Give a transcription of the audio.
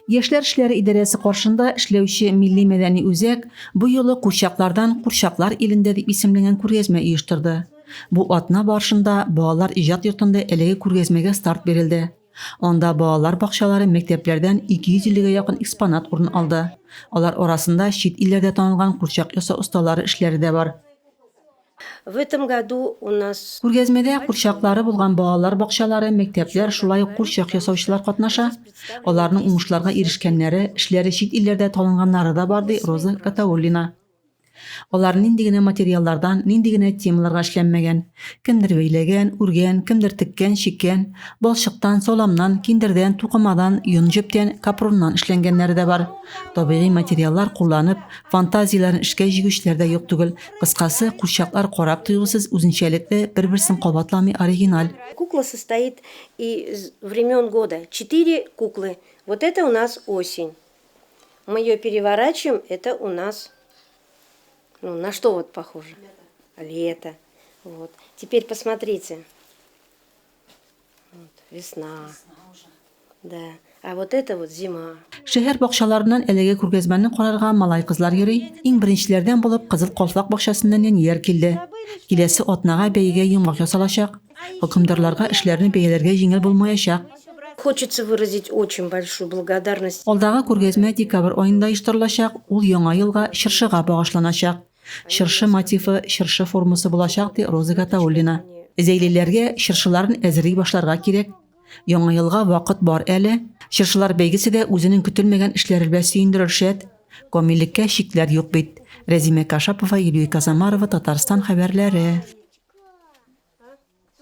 Яшьләр эшләре идарәсе каршында эшләүче Милли мәдәни үзәк бу юлы Курчаклардан курчаклар илендә дип исемләнгән күргәзмә оештырды. Бу атна барышында Балалар иҗат йортында әлеге күргәзмәгә старт бирелде. Анда балалар бакчалары, мәктәпләрдән 250 гә якын экспонат урын алды. Алар арасында чит илләрдә танылган курчак ясау осталары эшләре дә бар. В этом году у нас. Күргәзмәдә курчаклары булган балалар бакчалары, мәктәпләр, шулай ук курчак ясаучылар катнаша. Аларның уңышларга ирешкәннәре, эшләре чит илләрдә танылганнары да бар, ди Роза Гатауллина. Алар нинди генә материаллардан, нинди генә темаларга эшләнмәгән. Кемдер бәйләгән, үргән, кемдер теккән, чиккән. Балчыктан, саламнан, киндердән, тукымадан, йон җептән, капроннан эшләнгәннәре дә бар. Табигый материаллар кулланып, фантазияләрен эшкә җигүчеләр дә юк түгел. Кыскасы, курчаклар карап туйгысыз, үзенчәлекле, бер-берсен кабатламый оригиналь. Кукла состоит из времен года. Четыре куклы. Вот это у нас осень. Мы ее переворачиваем, это у нас, ну, на что вот похоже? Лето. Лето. Вот. Теперь посмотрите. Вот, весна. Весна уже. Да. А вот это вот зима. Шәһәр бакчаларыннан әлеге күргәзмәне карарга малай-кызлар йөри. Иң беренчеләрдән булып Кызыл калфак бакчасыннан нәниләр килде. Киләсе атнага бәйгегә йомгак ясалачак. Хөкемдарларга эшләрне бәяләргә җиңел булмаячак. Хочется выразить очень большую благодарность. Алдагы күргәзмә декабрь аенда оештырылачак, ул Яңа елга, чыршыга багышланачак. Чыршы мотивы, чыршы формасы булачак, ди Роза Гатауллина. Зәйлеләргә чыршыларын әзерли башларга кирәк. Яңа елга вакыт бар әле. Чыршылар бәйгесе дә үзенең көтелмәгән эшләре белән сөендерер шәт. Камиллеккә чикләр юк бит. Рәзимә Кашапова, Юлия Казамарова, Татарстан хәбәрләре.